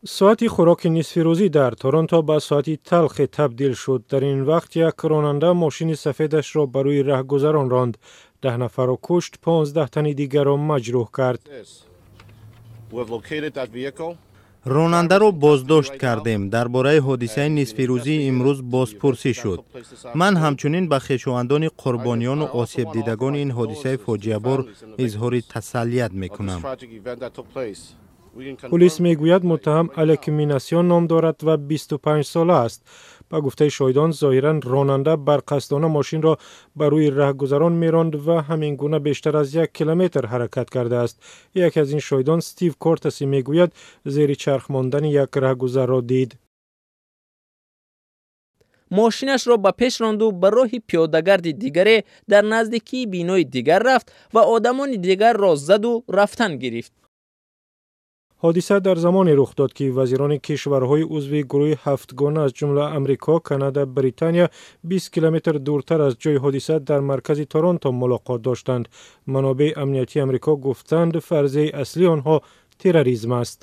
Соати хӯроки нисфирӯзӣ дар Торонто ба соати талхе табдил шуд. Дар ин вақт як ронанда мошини сафедашро ба рӯи раҳгузарон ронд, 10 нафарро кушт, 15 тани дигарро маҷрӯҳ кард. Ронандаро боздошт кардем. Дар бораи ҳодисаи нисфирӯзии имрӯз бозпурсӣ шуд. Ман ҳамчунин ба хешовандони қурбониёну осебдидагони ин ҳодисаи фоҷиабор изҳори тасаллият мекунам. Пулис мегӯяд, муттаҳам Алек Минасиён ном дорад ва 25 сола аст. Ба гуфтаи шоҳидон, зоҳиран ронанда барқасдона мошинро ба рӯи раҳгузарон меронд ва ҳамин гуна бештар аз 1 километр ҳаракат кардааст. Яке аз ин шоҳидон, Стив Кортаси, мегӯяд, зери чарх мондани як раҳгузарро дид. Мошинашро ба пеш ронду ба роҳи пиёдагарди дигаре дар наздикии бинои дигар рафт ва одамони дигарро заду рафтан гирифт. Ҳодиса дар замоне рух дод, ки вазирони кишварҳои узви гурӯҳи ҳафтгона, аз ҷумла Амрико, Канада, Британия, 20 километр дуртар аз ҷои ҳодиса дар маркази Торонто мулоқот доштанд. Манобеи амниятии Амрико гуфтанд, фарзияи аслии онҳо терроризм аст.